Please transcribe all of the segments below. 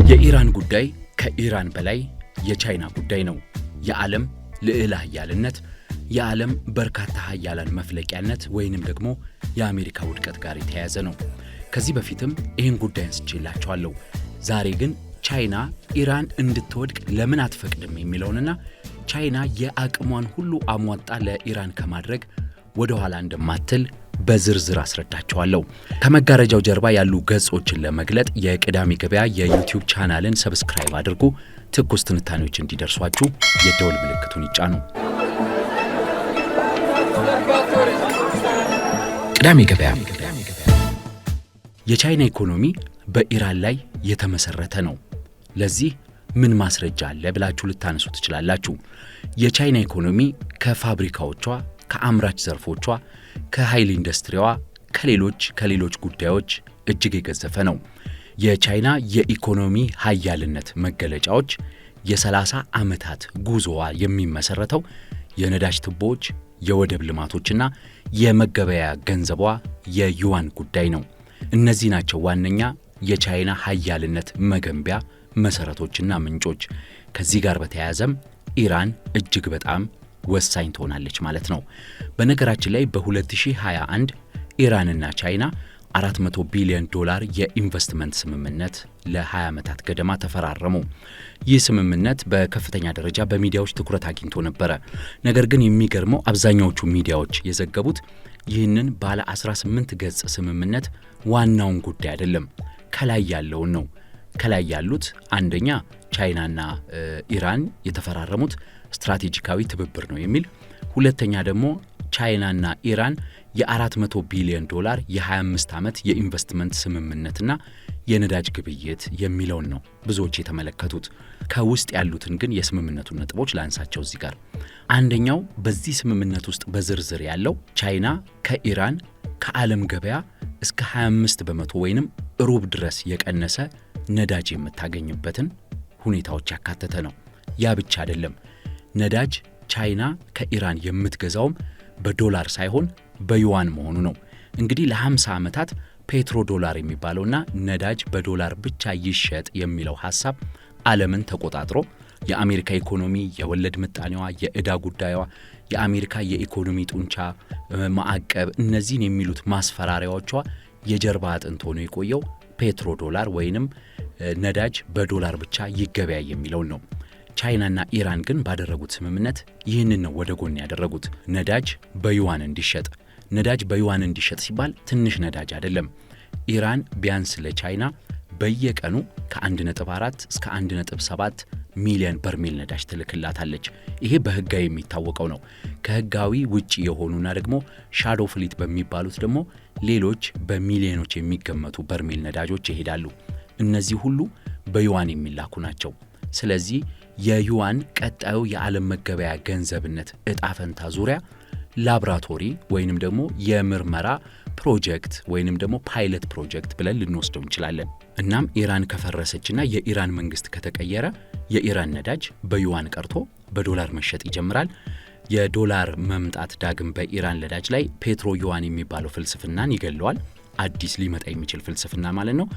የኢራን ጉዳይ ከኢራን በላይ የቻይና ጉዳይ ነው። የዓለም ልዕለ ኃያልነት፣ የዓለም በርካታ ኃያላን መፍለቂያነት ወይንም ደግሞ የአሜሪካ ውድቀት ጋር የተያያዘ ነው። ከዚህ በፊትም ይህን ጉዳይ አንስቼላችኋለሁ። ዛሬ ግን ቻይና ኢራን እንድትወድቅ ለምን አትፈቅድም የሚለውንና ቻይና የአቅሟን ሁሉ አሟጣ ለኢራን ከማድረግ ወደ ኋላ እንደማትል በዝርዝር አስረዳችኋለሁ። ከመጋረጃው ጀርባ ያሉ ገጾችን ለመግለጥ የቅዳሜ ገበያ የ YouTube channel ን subscribe አድርጉ። ትኩስ ትንታኔዎች እንዲደርሷችሁ የደወል ምልክቱን ይጫኑ። ቅዳሜ ገበያ። የቻይና ኢኮኖሚ በኢራን ላይ የተመሰረተ ነው። ለዚህ ምን ማስረጃ አለ ብላችሁ ልታነሱ ትችላላችሁ። የቻይና ኢኮኖሚ ከፋብሪካዎቿ፣ ከአምራች ዘርፎቿ፣ ከኃይል ኢንዱስትሪዋ፣ ከሌሎች ጉዳዮች እጅግ የገዘፈ ነው። የቻይና የኢኮኖሚ ሀያልነት መገለጫዎች የ30 ዓመታት ጉዞዋ የሚመሰረተው የነዳጅ ቱቦዎች፣ የወደብ ልማቶችና የመገበያያ ገንዘቧ የዩዋን ጉዳይ ነው። እነዚህ ናቸው ዋነኛ የቻይና ሀያልነት መገንቢያ መሰረቶችና ምንጮች። ከዚህ ጋር በተያያዘም ኢራን እጅግ በጣም ወሳኝ ትሆናለች ማለት ነው። በነገራችን ላይ በ2021 ኢራንና ቻይና 400 ቢሊዮን ዶላር የኢንቨስትመንት ስምምነት ለ20 ዓመታት ገደማ ተፈራረሙ። ይህ ስምምነት በከፍተኛ ደረጃ በሚዲያዎች ትኩረት አግኝቶ ነበረ። ነገር ግን የሚገርመው አብዛኛዎቹ ሚዲያዎች የዘገቡት ይህንን ባለ 18 ገጽ ስምምነት ዋናውን ጉዳይ አይደለም፣ ከላይ ያለውን ነው። ከላይ ያሉት አንደኛ ቻይናና ኢራን የተፈራረሙት ስትራቴጂካዊ ትብብር ነው የሚል፣ ሁለተኛ ደግሞ ቻይናና ኢራን የ400 ቢሊዮን ዶላር የ25 ዓመት የኢንቨስትመንት ስምምነትና የነዳጅ ግብይት የሚለውን ነው ብዙዎች የተመለከቱት። ከውስጥ ያሉትን ግን የስምምነቱን ነጥቦች ላንሳቸው እዚህ ጋር። አንደኛው በዚህ ስምምነት ውስጥ በዝርዝር ያለው ቻይና ከኢራን ከዓለም ገበያ እስከ 25% ወይንም ሩብ ድረስ የቀነሰ ነዳጅ የምታገኝበትን ሁኔታዎች ያካተተ ነው። ያ ብቻ አይደለም። ነዳጅ ቻይና ከኢራን የምትገዛውም በዶላር ሳይሆን በዩዋን መሆኑ ነው። እንግዲህ ለ50 ዓመታት ፔትሮ ዶላር የሚባለውና ነዳጅ በዶላር ብቻ ይሸጥ የሚለው ሐሳብ ዓለምን ተቆጣጥሮ የአሜሪካ ኢኮኖሚ፣ የወለድ ምጣኔዋ፣ የዕዳ ጉዳዩዋ፣ የአሜሪካ የኢኮኖሚ ጡንቻ ማዕቀብ፣ እነዚህን የሚሉት ማስፈራሪያዎቿ የጀርባ አጥንት ሆኖ የቆየው ፔትሮ ዶላር ወይንም ነዳጅ በዶላር ብቻ ይገበያ የሚለውን ነው። ቻይናና ኢራን ግን ባደረጉት ስምምነት ይህንን ነው ወደ ጎን ያደረጉት። ነዳጅ በዩዋን እንዲሸጥ። ነዳጅ በዩዋን እንዲሸጥ ሲባል ትንሽ ነዳጅ አይደለም። ኢራን ቢያንስ ለቻይና በየቀኑ ከ1.4 እስከ 1.7 ሚሊዮን በርሜል ነዳጅ ትልክላታለች። ይሄ በህጋዊ የሚታወቀው ነው። ከህጋዊ ውጪ የሆኑና ደግሞ shadow fleet በሚባሉት ደግሞ ሌሎች በሚሊዮኖች የሚገመቱ በርሜል ነዳጆች ይሄዳሉ። እነዚህ ሁሉ በዩዋን የሚላኩ ናቸው። ስለዚህ የዩዋን ቀጣዩ የዓለም መገበያ ገንዘብነት እጣ ፈንታ ዙሪያ ላብራቶሪ ወይንም ደግሞ የምርመራ ፕሮጀክት ወይንም ደግሞ pilot project ብለን ልንወስደው እንችላለን። እናም ኢራን ከፈረሰችና የኢራን መንግስት ከተቀየረ የኢራን ነዳጅ በዩዋን ቀርቶ በዶላር መሸጥ ይጀምራል። የዶላር መምጣት ዳግም በኢራን ነዳጅ ላይ ፔትሮ ዩዋን የሚባለው ፍልስፍናን ይገለዋል። አዲስ ሊመጣ የሚችል ፍልስፍና ማለት ነው።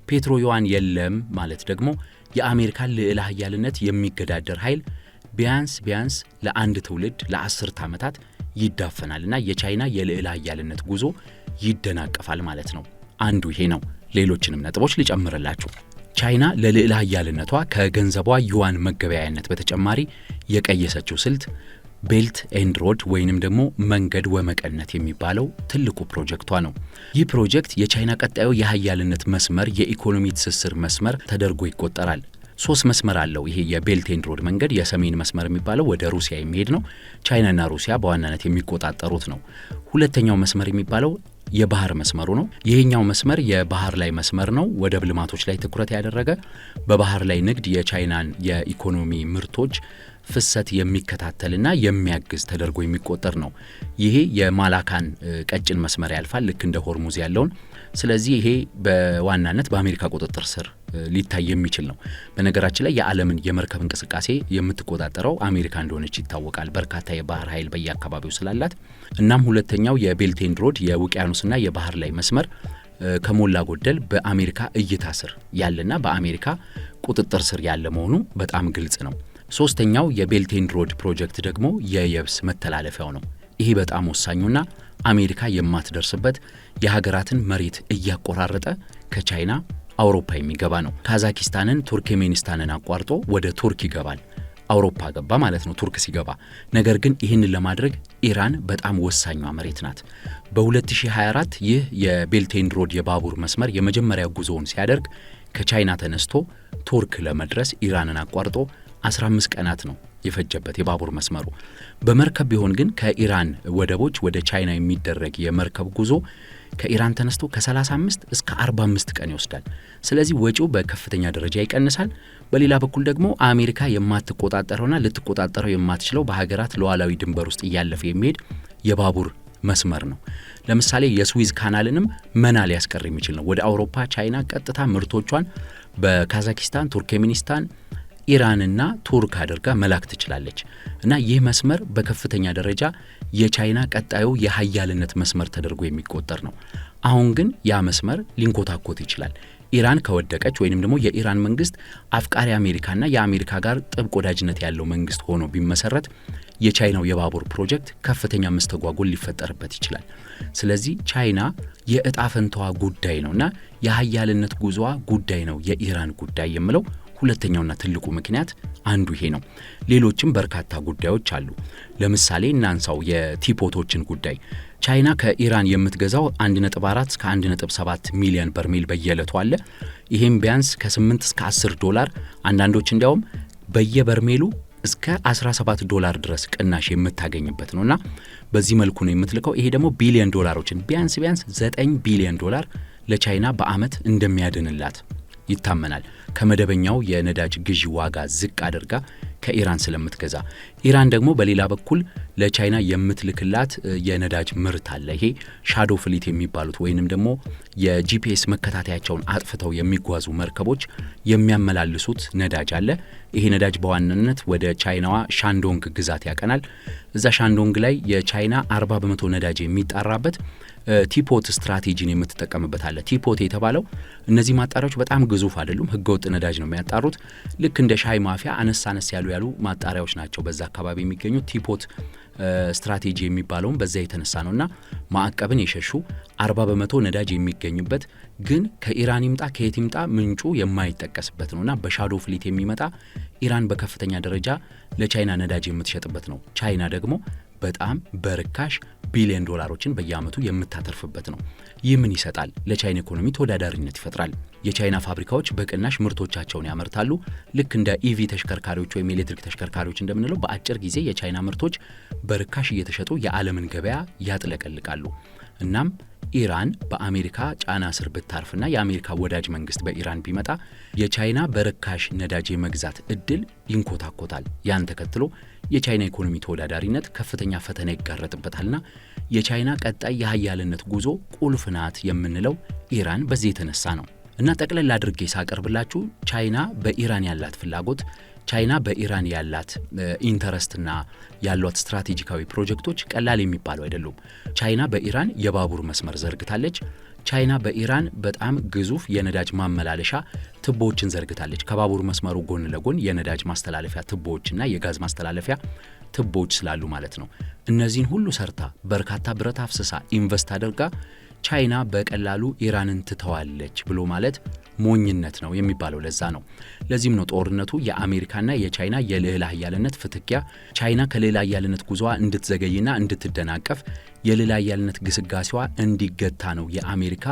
ፔትሮ ዩዋን የለም ማለት ደግሞ የአሜሪካን ልዕለ ኃያልነት የሚገዳደር ኃይል ቢያንስ ቢያንስ ለአንድ ትውልድ ለ10 ዓመታት ይዳፈናል እና የቻይና የልዕለ ኃያልነት ጉዞ ይደናቀፋል ማለት ነው። አንዱ ይሄ ነው። ሌሎችንም ነጥቦች ልጨምርላችሁ። ቻይና ለልዕለ ኃያልነቷ ከገንዘቧ ዩዋን መገበያያነት በተጨማሪ የቀየሰችው ስልት Belt and Road ወይንም ደግሞ መንገድ ወመቀነት የሚባለው ትልቁ ፕሮጀክቷ ነው። ይህ ፕሮጀክት የቻይና ቀጣዩ የሀያልነት መስመር፣ የኢኮኖሚ ትስስር መስመር ተደርጎ ይቆጠራል። ሶስት መስመር አለው። ይሄ የ Belt and Road መንገድ የሰሜን መስመር የሚባለው ወደ ሩሲያ የሚሄድ ነው። ቻይናና ሩሲያ በዋናነት የሚቆጣጠሩት ነው። ሁለተኛው መስመር የሚባለው የባህር መስመሩ ነው። ይሄኛው መስመር የባህር ላይ መስመር ነው። ወደብ ልማቶች ላይ ትኩረት ያደረገ በባህር ላይ ንግድ የቻይናን የኢኮኖሚ ምርቶች ፍሰት የሚከታተልና የሚያግዝ ተደርጎ የሚቆጠር ነው። ይሄ የማላካን ቀጭን መስመር ያልፋል፣ ልክ እንደ ሆርሙዝ ያለውን። ስለዚህ ይሄ በዋናነት በአሜሪካ ቁጥጥር ስር ሊታይ የሚችል ነው። በነገራችን ላይ የዓለምን የመርከብ እንቅስቃሴ የምትቆጣጠረው አሜሪካ እንደሆነች ይታወቃል፣ በርካታ የባህር ኃይል በየአካባቢው ስላላት። እናም ሁለተኛው የ Belt and Road የውቅያኖስና የባህር ላይ መስመር ከሞላ ጎደል በአሜሪካ እይታ ስር ያለና በአሜሪካ ቁጥጥር ስር ያለ መሆኑ በጣም ግልጽ ነው። ሶስተኛው የ Belt and Road ፕሮጀክት ደግሞ የየብስ መተላለፊያው ነው። ይሄ በጣም ወሳኙና አሜሪካ የማትደርስበት የሀገራትን መሬት እያቆራረጠ ከቻይና አውሮፓ የሚገባ ነው። ካዛኪስታንን፣ ቱርክሜኒስታንን አቋርጦ ወደ ቱርክ ይገባል። አውሮፓ ገባ ማለት ነው ቱርክ ሲገባ። ነገር ግን ይህንን ለማድረግ ኢራን በጣም ወሳኟ መሬት ናት። በ2024 ይህ የ Belt and Road የባቡር መስመር የመጀመሪያ ጉዞውን ሲያደርግ ከቻይና ተነስቶ ቱርክ ለመድረስ ኢራንን አቋርጦ 15 ቀናት ነው የፈጀበት የባቡር መስመሩ። በመርከብ ቢሆን ግን ከኢራን ወደቦች ወደ ቻይና የሚደረግ የመርከብ ጉዞ ከኢራን ተነስቶ ከ35 እስከ 45 ቀን ይወስዳል። ስለዚህ ወጪው በከፍተኛ ደረጃ ይቀንሳል። በሌላ በኩል ደግሞ አሜሪካ የማትቆጣጠረውና ልትቆጣጠረው የማትችለው በሀገራት ሉዓላዊ ድንበር ውስጥ እያለፈ የሚሄድ የባቡር መስመር ነው። ለምሳሌ የስዊዝ ካናልንም መና ሊያስቀር የሚችል ነው። ወደ አውሮፓ ቻይና ቀጥታ ምርቶቿን በካዛኪስታን፣ ቱርክሜኒስታን፣ ኢራንና ቱርክ አድርጋ መላክ ትችላለች። እና ይህ መስመር በከፍተኛ ደረጃ የቻይና ቀጣዩ የሀያልነት መስመር ተደርጎ የሚቆጠር ነው። አሁን ግን ያ መስመር ሊንኮታኮት ይችላል። ኢራን ከወደቀች ወይንም ደግሞ የኢራን መንግስት አፍቃሪ አሜሪካና የአሜሪካ ጋር ጥብቅ ወዳጅነት ያለው መንግስት ሆኖ ቢመሰረት የቻይናው የባቡር ፕሮጀክት ከፍተኛ መስተጓጎል ሊፈጠርበት ይችላል። ስለዚህ ቻይና የእጣ ፈንታዋ ጉዳይ ነውና የሀያልነት ጉዞዋ ጉዳይ ነው የኢራን ጉዳይ የምለው ሁለተኛውና ትልቁ ምክንያት አንዱ ይሄ ነው። ሌሎችም በርካታ ጉዳዮች አሉ። ለምሳሌ እናንሳው የ teapot ኦችን ጉዳይ። ቻይና ከኢራን የምትገዛው 1.4 እስከ 1.7 ሚሊዮን በርሜል በየዕለቱ አለ። ይሄም ቢያንስ ከ8 እስከ 10 ዶላር፣ አንዳንዶች እንዲያውም በየበርሜሉ እስከ 17 ዶላር ድረስ ቅናሽ የምታገኝበት ነውና በዚህ መልኩ ነው የምትልከው። ይሄ ደግሞ ቢሊዮን ዶላሮችን ቢያንስ ቢያንስ 9 ቢሊዮን ዶላር ለቻይና በአመት እንደሚያድንላት ይታመናል። ከመደበኛው የነዳጅ ግዢ ዋጋ ዝቅ አድርጋ ከኢራን ስለምትገዛ፣ ኢራን ደግሞ በሌላ በኩል ለቻይና የምትልክላት የነዳጅ ምርት አለ። ይሄ shadow fleet የሚባሉት ወይንም ደግሞ የ GPS መከታተያቸውን አጥፍተው የሚጓዙ መርከቦች የሚያመላልሱት ነዳጅ አለ። ይሄ ነዳጅ በዋናነት ወደ ቻይናዋ ሻንዶንግ ግዛት ያቀናል። እዛ ሻንዶንግ ላይ የቻይና 40% ነዳጅ የሚጣራበት teapot ስትራቴጂን የምትጠቀምበት አለ። Teapot የተባለው እነዚህ ማጣሪያዎች በጣም ግዙፍ አይደሉም፣ ህገወጥ ነዳጅ ነው የሚያጣሩት። ልክ እንደ ሻይ ማፊያ አነስ አነስ ያሉ ማጣሪያዎች ናቸው በዛ አካባቢ የሚገኙት። Teapot ስትራቴጂ የሚባለውም በዛ የተነሳ ነውና ማዕቀብን የሸሹ 40% ነዳጅ የሚገኝበት ግን ከኢራን ይምጣ ከየት ይምጣ ምንጩ የማይጠቀስበት ነውና በ shadow fleet የሚመጣ ኢራን በከፍተኛ ደረጃ ለቻይና ነዳጅ የምትሸጥበት ነው። ቻይና ደግሞ በጣም በርካሽ ቢሊዮን ዶላሮችን በየአመቱ የምታተርፍበት ነው። ይህ ምን ይሰጣል? ለቻይና ኢኮኖሚ ተወዳዳሪነት ይፈጥራል። የቻይና ፋብሪካዎች በቅናሽ ምርቶቻቸውን ያመርታሉ። ልክ እንደ EV ተሽከርካሪዎች ወይም ኤሌክትሪክ ተሽከርካሪዎች እንደምንለው በአጭር ጊዜ የቻይና ምርቶች በርካሽ እየተሸጡ የዓለምን ገበያ ያጥለቀልቃሉ። እናም ኢራን በአሜሪካ ጫና ስር ብታርፍና የአሜሪካ ወዳጅ መንግስት በኢራን ቢመጣ የቻይና በርካሽ ነዳጅ የመግዛት እድል ይንኮታኮታል። ያን ተከትሎ የቻይና ኢኮኖሚ ተወዳዳሪነት ከፍተኛ ፈተና ይጋረጥበታልና የቻይና ቀጣይ የሀያልነት ጉዞ ቁልፍ ናት የምንለው ኢራን በዚህ የተነሳ ነው። እና ጠቅለል አድርጌ ሳቀርብላችሁ ቻይና በኢራን ያላት ፍላጎት፣ ቻይና በኢራን ያላት interest ና ያሏት ስትራቴጂካዊ ፕሮጀክቶች ቀላል የሚባሉ አይደሉም። ቻይና በኢራን የባቡር መስመር ዘርግታለች። ቻይና በኢራን በጣም ግዙፍ የነዳጅ ማመላለሻ ትቦዎችን ዘርግታለች። ከባቡር መስመሩ ጎን ለጎን የነዳጅ ማስተላለፊያ ትቦዎችና የጋዝ ማስተላለፊያ ትቦዎች ስላሉ ማለት ነው። እነዚህን ሁሉ ሰርታ በርካታ ብረት አፍስሳ invest አድርጋ ቻይና በቀላሉ ኢራንን ትተዋለች ብሎ ማለት ሞኝነት ነው የሚባለው ለዛ ነው። ለዚህም ነው ጦርነቱ የአሜሪካና የቻይና የልዕለ ኃያልነት ፍትጊያ፣ ቻይና ከልዕለ ኃያልነት ጉዞዋ እንድትዘገይና እንድትደናቀፍ የልዕለ ኃያልነት ግስጋሴዋ እንዲገታ ነው የአሜሪካ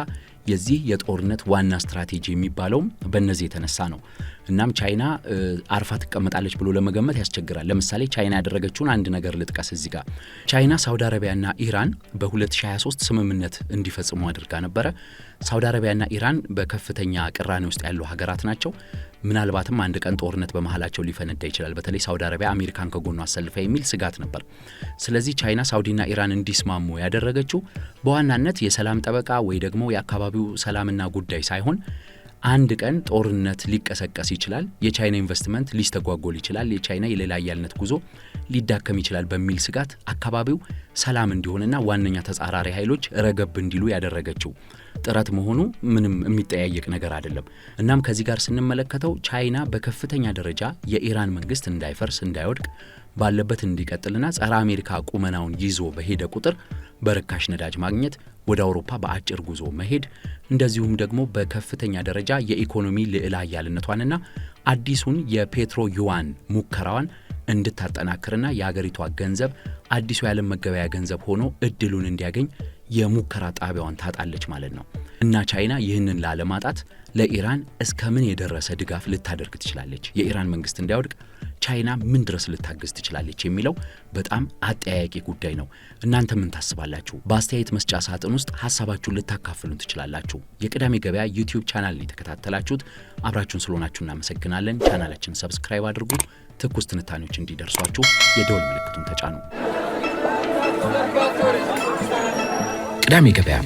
የዚህ የጦርነት ዋና ስትራቴጂ የሚባለውም በእነዚህ የተነሳ ነው። እናም ቻይና አርፋ ትቀመጣለች ብሎ ለመገመት ያስቸግራል። ለምሳሌ ቻይና ያደረገችውን አንድ ነገር ልጥቀስ እዚህ ጋር። ቻይና ሳውዲ አረቢያና ኢራን በ2023 ስምምነት እንዲፈጽሙ አድርጋ ነበረ። ሳውዲ አረቢያና ኢራን በከፍተኛ ቅራኔ ውስጥ ያሉ ሀገራት ናቸው። ምናልባትም አንድ ቀን ጦርነት በመሀላቸው ሊፈነዳ ይችላል። በተለይ ሳውዲ አረቢያ አሜሪካን ከጎኗ አሰልፋ የሚል ስጋት ነበር። ስለዚህ ቻይና ሳውዲና ኢራን እንዲስማሙ ያደረገችው በዋናነት የሰላም ጠበቃ ወይ ደግሞ የአካባቢው ሰላምና ጉዳይ ሳይሆን አንድ ቀን ጦርነት ሊቀሰቀስ ይችላል፣ የቻይና ኢንቨስትመንት ሊስተጓጎል ይችላል፣ የቻይና የልዕለ ኃያልነት ጉዞ ሊዳከም ይችላል በሚል ስጋት አካባቢው ሰላም እንዲሆንና ዋነኛ ተጻራሪ ኃይሎች ረገብ እንዲሉ ያደረገችው ጥረት መሆኑ ምንም የሚጠያየቅ ነገር አይደለም። እናም ከዚህ ጋር ስንመለከተው ቻይና በከፍተኛ ደረጃ የኢራን መንግስት እንዳይፈርስ፣ እንዳይወድቅ፣ ባለበት እንዲቀጥልና ጸረ አሜሪካ ቁመናውን ይዞ በሄደ ቁጥር በርካሽ ነዳጅ ማግኘት፣ ወደ አውሮፓ በአጭር ጉዞ መሄድ፣ እንደዚሁም ደግሞ በከፍተኛ ደረጃ የኢኮኖሚ ልዕለ ኃያልነቷንና አዲሱን የፔትሮ ዩዋን ሙከራዋን እንድታጠናክርና የሀገሪቷ ገንዘብ አዲሱ የዓለም መገበያ ገንዘብ ሆኖ እድሉን እንዲያገኝ የሙከራ ጣቢያዋን ታጣለች ማለት ነው። እና ቻይና ይህንን ላለማጣት ለኢራን እስከ ምን የደረሰ ድጋፍ ልታደርግ ትችላለች? የኢራን መንግስት እንዳይወድቅ ቻይና ምን ድረስ ልታግዝ ትችላለች የሚለው በጣም አጠያያቂ ጉዳይ ነው። እናንተ ምን ታስባላችሁ? በአስተያየት መስጫ ሳጥን ውስጥ ሀሳባችሁን ልታካፍሉን ትችላላችሁ። የቅዳሜ ገበያ YouTube channel የተከታተላችሁት አብራችሁን ስለሆናችሁ እናመሰግናለን። ቻናላችን subscribe አድርጉ። ትኩስ ትንታኔዎች እንዲደርሷችሁ የደወል ምልክቱን ተጫኑ። ቅዳሜ ገበያ።